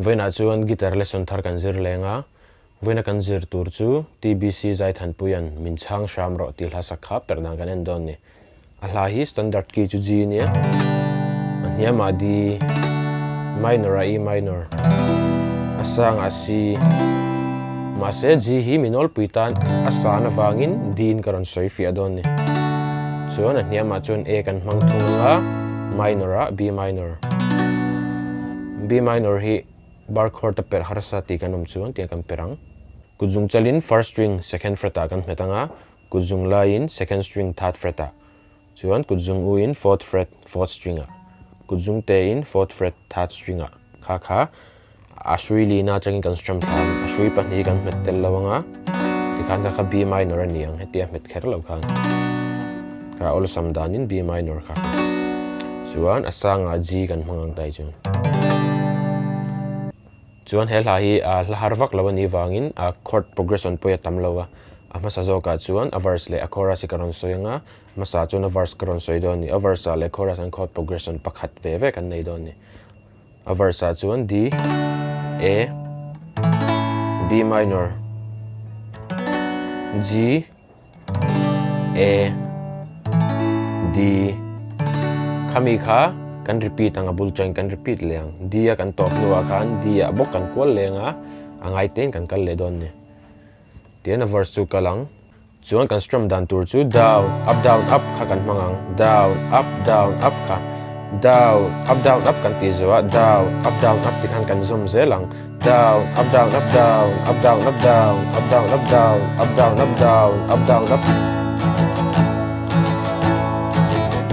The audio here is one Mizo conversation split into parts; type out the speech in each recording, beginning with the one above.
Vawiinah chuan guitar lesson thar kan zir leng a, vawiina kan zir tur chu TBC Zaithanpuia'n min chhang hram rawh tih hla sak kha perh dan kan en dawn ni. A hla hi standard key chu G nia, a hniamah D, minor ah E minor, a sangah C. Mahse G hi mi nawlpui tan a san avangin D in ka rawn sawi fiah dawn ni. Chuan a hniamah chuan A kan hmang thung ang a, minor ah B minor. B minor hi bar chord a perh harsa tih kan awm chuan tiang kan perh ang. Kutzung chalin first string second fret ah kan hmet ang a, Kutzung laiin second string third fret ah, chuan kutzung u in fourth fret fourth string ah, kutzung te in fourth fret third string ah kha kha a hrui lina atangin kan strum thla ang, a hrui pahnih kan hmet tel lo anga tikhan kha kha B minor a ni ang hetia hmet kher lo khan kha awlsam danin B minor kha chuan a sangah G kan hmang ang tai chuan. Chuan he hla hi a hla har vak lo a nih vangin a chord progression pawh hi a tam lo a, a hmasa zawkah chuan a verse leh a chorus hi ka rawn sawi ang a, hmasa chuan a verse ka rawn sawi dawn a ni. A verse ah leh chorus an chord progression pakhat ve ve kan nei dawn a ni. A verse ah chuan D, A, B minor, G, A, D Khami kha kan repeat ang a bul chuan kan repeat leh ang. D a kan tawp hnuah khan D ah bawk kan kual leng a, a ngai tein kan kal leh dawn a ni. Tihian a verse chu kal ang. Chuan kan strum dan tur chu down, up down up kha kan hmang ang. Down, up down up kha. Down, up down up kan tih zawh a, down, up down up tikhan kan zawm zel ang. Down, up down up down, up down up down, up down up down, up down up down, up down up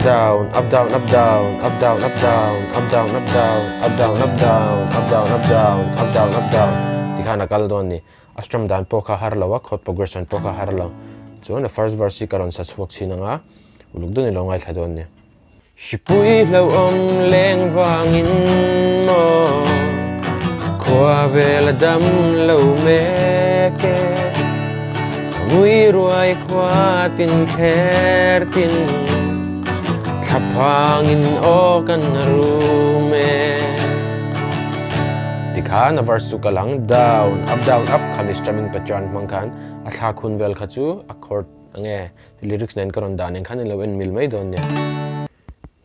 down, up down up down, up down up down, up down up down, up down up down, up down up down, up down up down tikhan a kal dawn ni. A strum dan pawh kha har lo a, chord progression pawh kha har lo. Chuan a first verse hi ka rawn sa chhuak chhin ang a, uluk deuhin i lo ngaithla dawn ni. Hripui hlauhawm leng vangin maw khua vel a dam lo mek e, ka ngui ruai khua tin kher tin thla phangin aw kan rum e. Tikhan a verse chu ka lang down up down up khami strumming pattern hmang khan a thlak hun vel kha chu a chord ange Lyrics nen ka rawn dah nen khan in lo en mil mai dawn nia.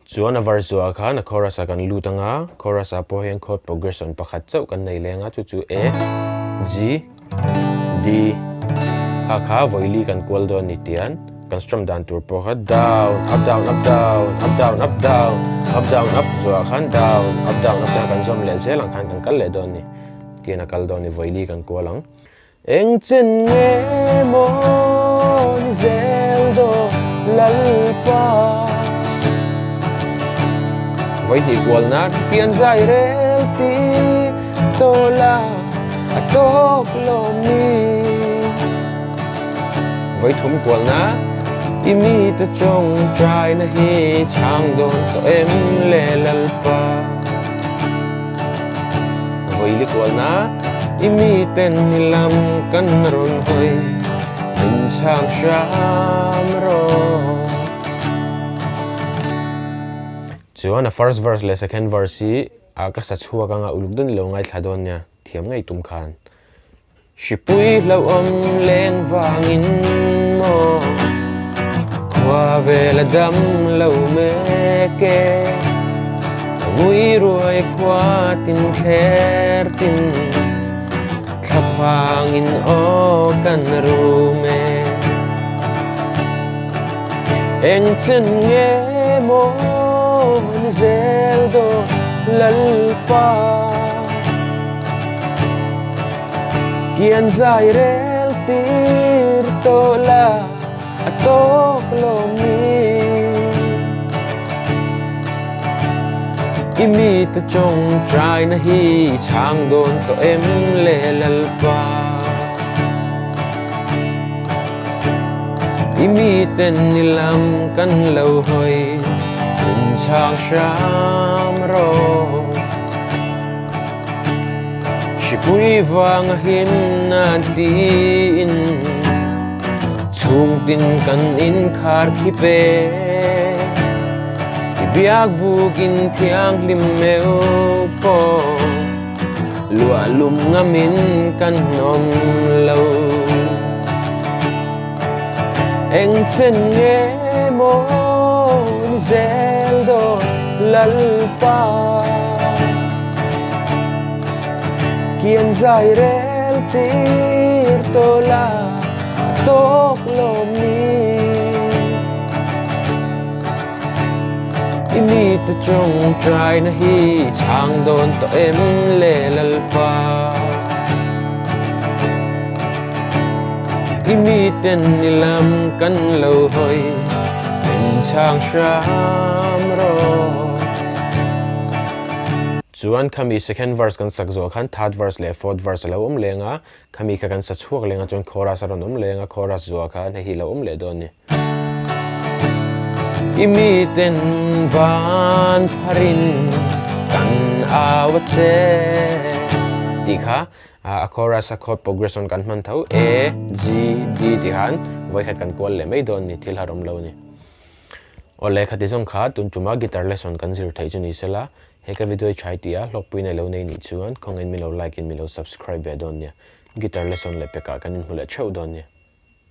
Chuan a verse zuah khan a chorus ah kan lut anga, chorus ah pawh hian chord progression pakhat chauh kan nei leng a, chu chu A, G, D kha kha vawi kan kual dawn ni tian kan strum dan tur pawh kha down, up down up down, up down up down, up down up zuah khan down, up down up te kha kan zawm leh zel ang khan kan kal leh dawn ni tian a kal dawn ni vawi kan kual ang. Eng chen nge maw ni zel daw Lalpa? Vawihnih kualna pian zai rel ti tawla a tawk lo mi. Vawithum kualna i mi te tawngtaina hi chhang dawn tawh em le Lalpa? Vawili kualna i miten i lam kan rawn hawi min chhang hram rawh. Chuan a first verse leh second verse hi a ka sa chhuak anga uluk dawn i lo ngaithla dawn nia thiam ngei tum khan. Hripui hlauhawm leng vangin maw khua vel a dam lo mek e, ka ngui ruai khua tin thler tin thla phangin aw kan rum e. Eng chen nge maw ni zel daw Lalpa? Kian zai rel tir tawh la a tawk lo mi. I mite tawngtaina hi chhang dawn tawh em le Lalpa? I miten i lam kan lo hawi min chhang hram rawh. Hripui vanga himna tiin chhungtin kan inkhar khi pe. I biak bukin thianghlim meuh pawh. Luah lum ngamin kan awm lo. Eng chen nge maw ni zel dawn Lalpa. Kian zai rel tir tawh la a tawk lawm ni. I mite tawngtaina hi chhang dawn tawh em le Lalpa? I miten i lam kan lo hawi min chhang hram rawh. Chuan khami second verse kan sak zawh khan third verse leh fourth verse a lo awm leng a, khami kha kan sa chhuak leng a chuan chorus a rawn awm leng a, chorus zuah khan hei hi a lo awm leh dawn a ni. I miten van pharin kan au a che tih kha a chorus a chord progression kan hman tho A, G, D tih khan vawikhat kan kual leh mai dawn a ni, thil har awm lo a ni. Aw lehkha ti zawng kha tun tuma guitar lesson kan zir theih chu ni sela, he ka video i try tih a hlawkpui nei lo nei nih chuan khawngin min lo like in min lo subscribe ve dawn nia. Guitar lesson leh pekah kan inhmu leh theuh dawn nia.